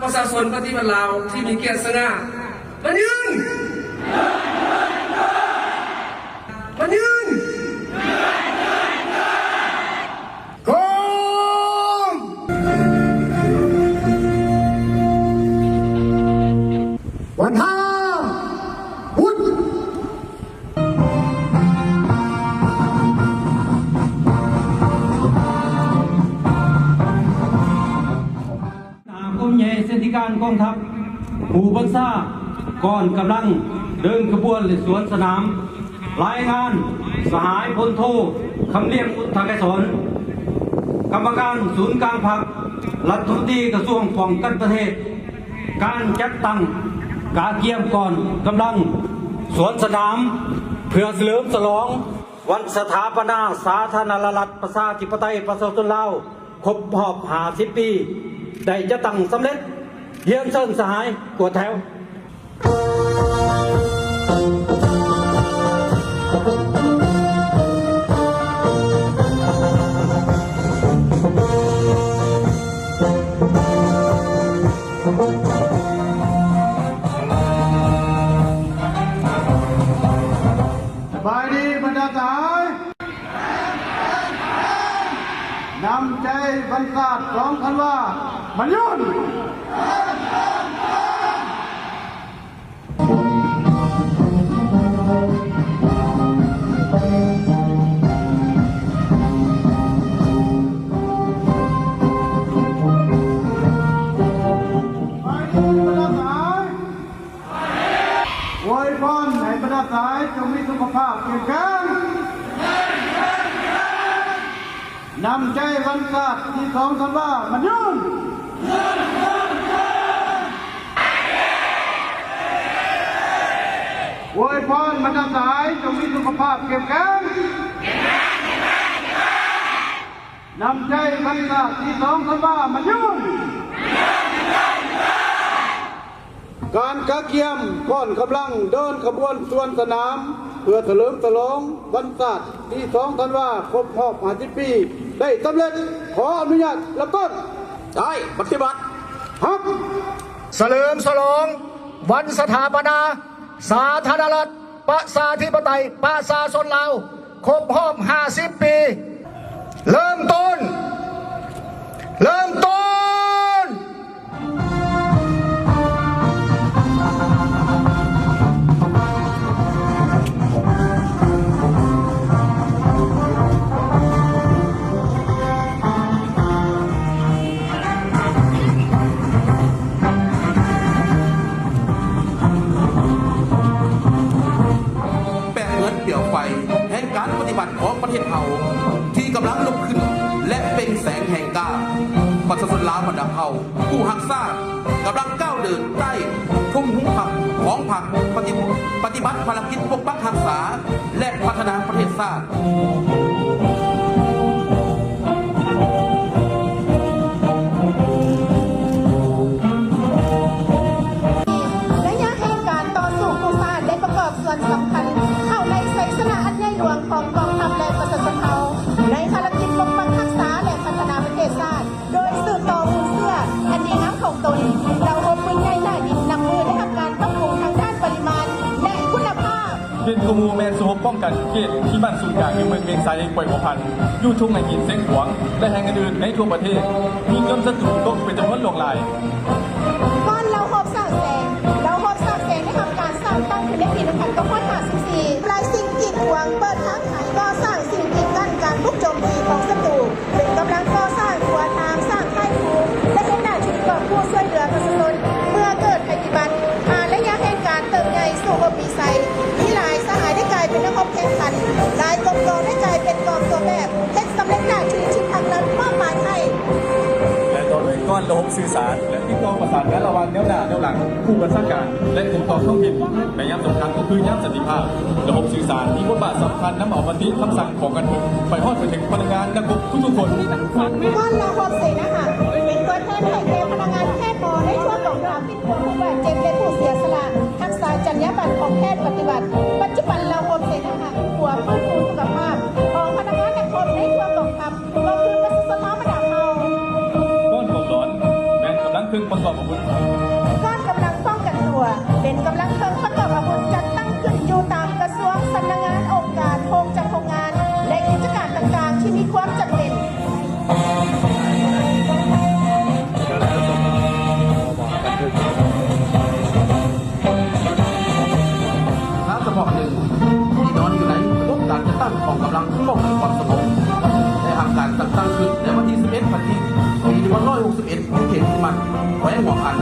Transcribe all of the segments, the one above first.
ປະຊາຊົນປະຕິວັດລາວທີ່ມີກຽດສະຫງ່າ ມາຢືນ! ມາຢືນ! ກອງ! ວັນທາ! ຫຸດ! ນາກົມໃຫຍ່ເສນທິການກອງທັບ ຜູ້ບັນຊາກອນກຳລັງເດີນຂະບວນ ແລະ ສວນສະໜາມ. ລາຍງານ ສະຫາຍພົນໂທ ຄຳລຽງ ອຸດທະໄກສອນ ກຳມະການສູນກາງພັກ, ລັດຖະມົນຕີກະຊວງປ້ອງກັນປະເທດ. ການຈັດຕັ້ງກະກຽມກອນກຳລັງສວນສະໜາມ ເພື່ອສະເຫຼີມສະຫຼອງວັນສະຖາປະນາສາທາລະນະລັດ ປະຊາທິປະໄຕ ປະຊາຊົນລາວ ຄົບຮອບຫ້າສິບປີ ໄດ້ຈັດຕັ້ງສຳເລັດ. ຮຽນເຊີນສະຫາຍກວດແຖວ. ສະບາຍດີບັນດາສະຫາຍ. ນ້ຳໃຈວັນຊາດສອງທັນວາ ມາຍືນ! ອວຍພອນໃຫ້ບັນດາສາຍຈົ່ງມີສຸຂະພາບເຂັ້ມແຂງ. ນ້ຳໃຈວັນຊາດທີສອງທັນວາ ມາຍືນ! ອວຍພອນບັນດາສາຍຈົ່ງມີສຸຂະພາບເຂັ້ມແຂງ. ນ້ຳໃຈວັນຊາດທີສອງທັນວາ ມາຍືນ! ການກະກຽມກ້ອນກຳລັງເດີນຂະບວນສວນສະໜາມ ເພື່ອສະເຫຼີມສະຫຼອງວັນຊາດທີສອງທັນວາ ຄົບຮອບຫ້າສິບປີ ໄດ້ສຳເລັດ. ຂໍອະນຸຍາດເລີ່ມຕົ້ນ. ໄດ້ປະຕິບັດ. ຮັບ. ສະເຫຼີມສະຫຼອງວັນສະຖາປະນາສາທາລະນະລັດ ປະຊາທິປະໄຕ ປະຊາຊົນລາວ ຄົບຮອບຫ້າສິບປີ. ເລີ່ມຕົ້ນ! ເລີ່ມຕົ້ນ! ແປບເໝືອນປຽວໄຟແຫ່ງການປະຕິວັດຂອງປະເທດເຮົາ ທີ່ກຳລັງລຸກຂຶ້ນ ແລະ ເປັ່ງແສງແຮງກ້າ. ປະຊາຊົນລາວບັນດາເຜົ່າຜູ້ຮັກຊາດ ກຳລັງກ້າວເດີນໃຕ້ ທຸ່ມຮຸງພັກຂອງພັກ ປະຕິ ປະຕິບັດພາລະກິດປົກປັກຮັກສາ ແລະ ພັດທະນາປະເທດຊາດ. ໄລຍະແຫ່ງການຕໍ່ສູ້ກູ້ຊາດໄດ້ປະກອບສ່ວນສຳຄັນເຂົ້າໃນໄຊຊະນະອັນໃຫຍ່ຫຼວງຂອງກອງທັບ ແລະ ປະຊາຊົນເຜົ່າ ໃນພາລະກິດປົກປັກ ປ້ອງກັນເຂດທີ່ບ້ານສູນກາງຢູ່ເມືອງວຽງໄຊ ແຂວງຫົວພັນ, ຢູ່ທົ່ງໄຮ່ຫີນຊຽງຂວາງ ແລະ ແຫ່ງອື່ນໆໃນທົ່ວປະເທດ, ຍິງຍົນສັດຕູຕົກເປັນຈຳນວນຫຼວງຫຼາຍ. ກ້ອນເລົາຮົບສ້າງແສງ ເລົາຮົບສ້າງແສງໄດ້ຮັບການສ້າງຕັ້ງຂຶ້ນໃນປີໜຶ່ງພັນເກົ້າຮ້ອຍຫ້າສິບສີ່ ທຳລາຍສິ່ງກີດຂວາງ, ເປີດທາງໃຫ້ກໍ່ສ້າງສິ່ງກີດກັ້ນການບຸກໂຈມຕີຂອງສັດຕູ. ເປັນກຳລັງກໍ່ສ້າງຂົວທາງ, ສ້າງຄ້າຍຄູງ ແລະ ເຮັດໜ້າທີ່ກອງຜູ້ຊ່ວຍເຫຼືອປະຊາຊົນເມື່ອເກີດໄພພິບັດ. ຜ່ານໄລຍະແຫ່ງການເຕີບໃຫຍ່ສູ່ຮົບມີໄຊ, ມີຫຼາຍສະຫາຍໄດ້ກາຍເປັນນັກຮົບແຂ່ງຂັນ, ຫຼາຍກົມກອງໄດ້ກາຍເປັນກອງຕົວແບບ, ເຮັດສຳເລັດໜ້າທີ່ທີ່ພັກລັດມອບໝາຍໃຫ້. ແລະ ຕໍ່ດ້ວຍກ້ອນລະບົບສື່ສານ ແລະ ຕິດຕໍ່ປະສານງານລະຫວ່າງແນວໜ້າແນວຫຼັງ, ຜູ້ບັນຊາການ ແລະ ອົງກອນທ້ອງຖິ່ນ. ແລະ ຍາມສຳຄັນກໍຄືຍາມສັນຕິພາບ. ລະບົບສື່ສານມີບົດບາດສຳຄັນນຳເອົາມະຕິຄຳສັ່ງຂອງການຝຶກໄປຮອດໄປເຖິງພະນັກງານນັກຮົບທຸກໆຄົນ. ກ້ອນເລົາຮົບເສນາຫານ ເປັນຕົວແທນໃຫ້ແກ່ພະນັກງານແພດໝໍໃນທົ່ວກອງທັບ, ເປັນຜູ້ບາດເຈັບ ແລະ ຜູ້ເສຍສະຫຼະ, ຮັກສາຈັນຍາບັນຂອງແພດປະຕິບັດ. ປັດຈຸບັນເລົາຮົບເສນາຫານ ເປັນຂົວຟື້ນຟູສຸຂະພາບຂອງພະນັກງານນັກຮົບໃນທົ່ວກອງທັບ ກໍຄືປະຊາຊົນທຳມະດາເຜົ່າ. ກ້ອນກອງຫຼອນ ແມ່ນກຳລັງເຄື່ອງປະກອບອາວຸດ. ກ້ອນກຳລັງປ້ອງກັນຕົວ ເປັນກຳລັງເຄື່ອງປະກອບອາວຸດ ຈັດຕັ້ງຂຶ້ນຢູ່ຕາມກະຊວງ, ສຳນັກງານ, ອົງການ, ໂຮງຈັກໂຮງງານ ແລະ ກິດຈະການຕ່າງໆທີ່ມີຄວາມຈຳເປັນ. ທາງສະເພາະໜຶ່ງ ທີ່ນອນຢູ່ໃນລະບົບການຈັດຕັ້ງຂອງກຳລັງປ້ອງກັນຄວາມສະຫງົບ ໄດ້ຮັບການຈັດຕັ້ງຂຶ້ນໃນວັນທີສິບເອັດ ພະຈິກ ປີໜຶ່ງພັນເກົ້າຮ້ອຍຫົກສິບເອັດ ຢູ່ເຂດທີ່ມັນ ແຂວງຫົວພັນ.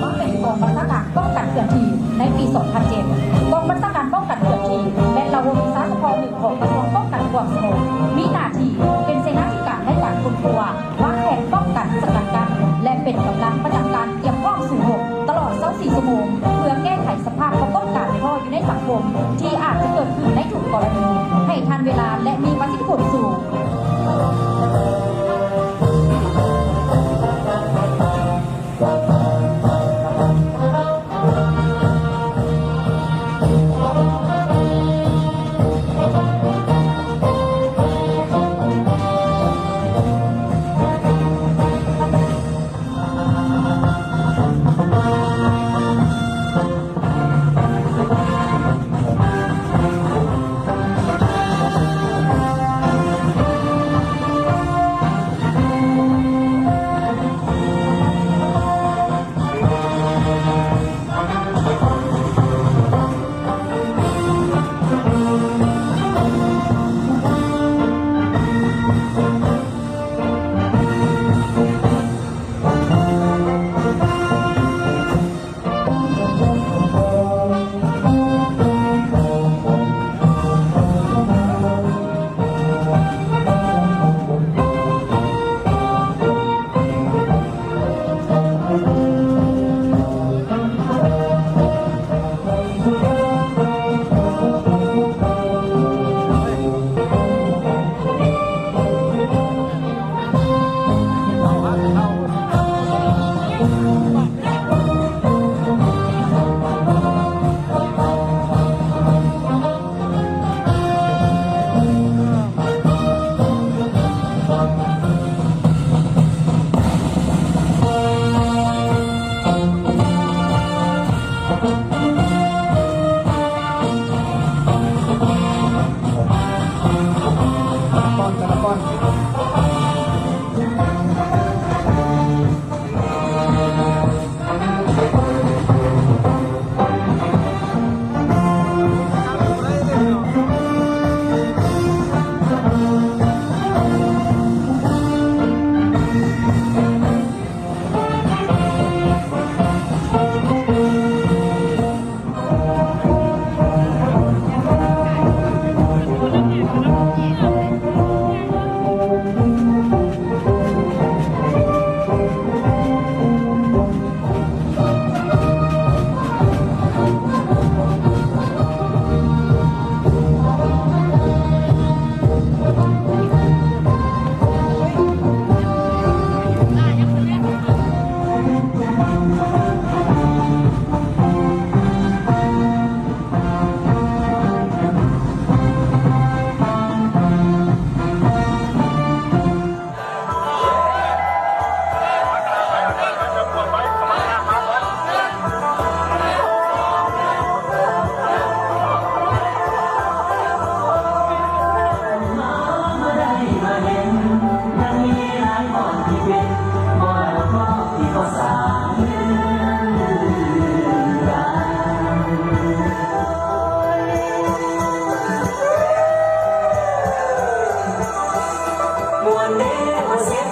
ມາເປັນກອງບັນຊາການປ້ອງກັນເຄື່ອນທີ່ໃນປີສອງພັນເຈັດ. ກອງບັນຊາການປ້ອງກັນເຄື່ອນທີ່ ແມ່ນລະບົບວິຊາສະເພາະໜຶ່ງຂອງກະຊວງປ້ອງກັນຄວາມສະຫງົບ, ມີໜ້າທີ່ເປັນເສນາທິການໃນການຄົ້ນຄວ້າ, ວາງແຜນປ້ອງກັນ, ສະກັດກັ້ນ ແລະ ເປັນກຳລັງປະຈຳການຕຽມພ້ອມສູ້ຮົບຕະຫຼອດຊາວສີ່ຊົ່ວໂມງ ເພື່ອແກ້ໄຂສະພາບປາກົດການທີ່ພໍ້ຢູ່ໃນສັງຄົມທີ່ອາດຈະເກີດຂຶ້ນໃນທຸກກໍລະນີ ໃຫ້ທັນເວລາ ແລະ ມີປະສິດທິຜົນສູງ.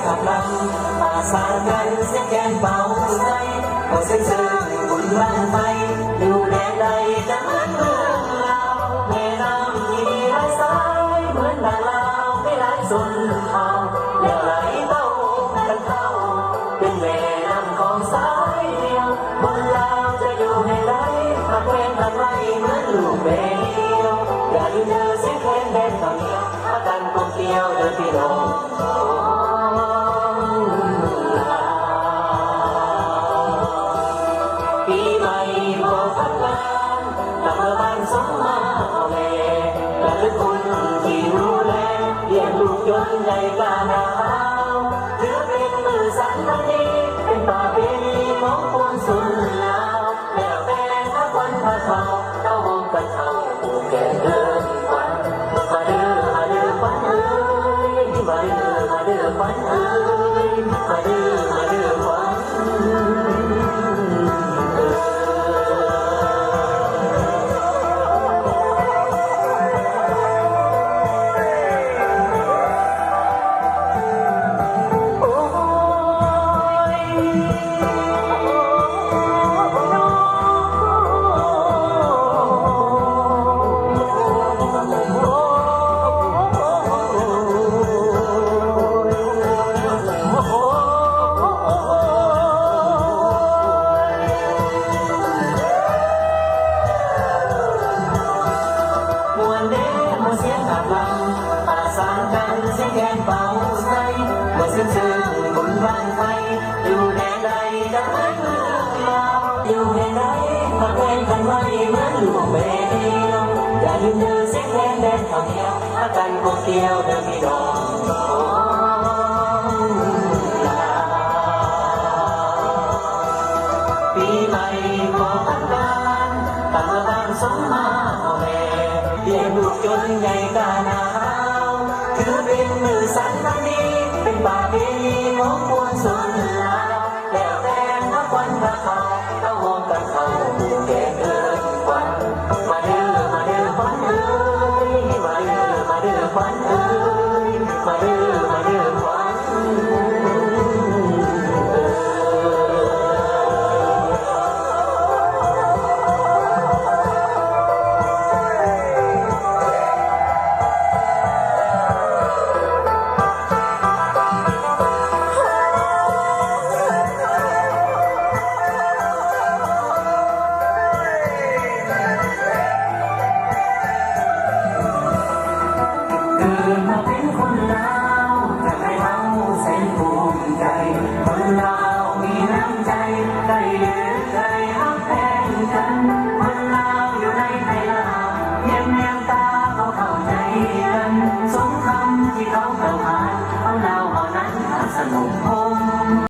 ກັບລຳ ປະສານກັນສຽງແຄນເປົ່າໃສ່ ບໍ່ເຊິ່ງເຊີງບຸນບັ້ງໄຟ ຢູ່ແດນໃດກະເໝືອນເມືອງລາວ ແມ່ນ້ຳທີ່ມີຫຼາຍສາຍ ເໝືອນດັ່ງລາວມີຫຼາຍຊົນເຜົ່າ ແລ້ວໄຫຼເຕົ້າກັນເຂົ້າ ເປັນແມ່ນ້ຳຂອງສາຍດຽວ ຄົນລາວຈະຢູ່ແຫ່ງໃດ ຮັກແພງກັນໄວ້ເໝືອນລູກແມ່ດຽວ ຢ່າລືມເດີສຽງແຄນແດນເຂົ້າໜຽວ ພາກັນກົມກຽວເດີພີ່ນ້ອງ ປີໃໝ່ບໍ່ພັກງານ ກັບເມືອບ້ານສົມມາພໍ່ແມ່ ລະລຶກຄຸນທີ່ດູແລ ລ້ຽງລູກຈົນໃຫຍ່ກ້າໜາວ ຖືເປັນມື້ສັນວັນດີ ເປັນປະເພນີຂອງປວງຊົນລາວ ແລ້ວແຕ່ພາຂວັນພາເຂົ້າ ເຕົ້າໂຮມກັນເຂົ້າ ຜູ້ແກ່ເດີນຂວັນ ມາເດີ ມາເດີຂວັນເອີຍ ມາເດີ ມາເດີຂວັນເອີຍ ມາເດີ ມາເດີຂວັນເອີຍ. ມ່ວນເດ ມ່ວນສຽງກັບລຳ ປະສານກັນສຽງແຄນເປົ່າໃສ່ ເມື່ອເຊີນເຊີງບຸນບັ້ງໄຟ ຢູ່ແດນໃດກະເໝືອນເມືອງລາວ ຢູ່ແຫ່ງໃດ ຮັກແພງກັນໄວ້ເໝືອນລູກແມ່ດຽວ ຢ່າລືມເດີສຽງແຄນແດນເຂົ້າໜຽວ ພາກັນກົມກຽວເດີພີ່ນ້ອງ ປີໃໝ່ຂໍພັກງານ ກັບເມືອບ້ານສົມມາພໍ່ແມ່ ລ້ຽງລູກຈົນໃຫຍ່ກ້າໜາວ ຖືເປັນມື້ສັນວັນດີ ເປັນປະເພນີຂອງປວງຊົນລາວ ແລ້ວແຕ່ພາຂວັນພາເຂົ້າ ເຕົ້າໂຮມກັນເຂົ້າ ຜູ້ແກ່ເດີນຂວັນ ມາເດີ ມາເດີຂວັນເອີຍ ມາເດີ ມາເດີຂວັນເອີຍ ມາເດີ ມາເດີຂວັນເອີຍ. ເກີດມາເປັນຄົນລາວ ຈະໃຫ້ເຮົາແສນພູມໃຈ ຄົນລາວມີນ້ຳໃຈ ໄດ້ເດີນໄດ້ຮັກແພງກັນ ຄົນລາວຢູ່ໃນໄພລາວ ແນມແນມຕາກໍເຂົ້າໃຈກັນ ສົມຄຳທີ່ເຂົາກ່າວຂານ ຄົນລາວເຮົານັ້ນສະໜົບພໍ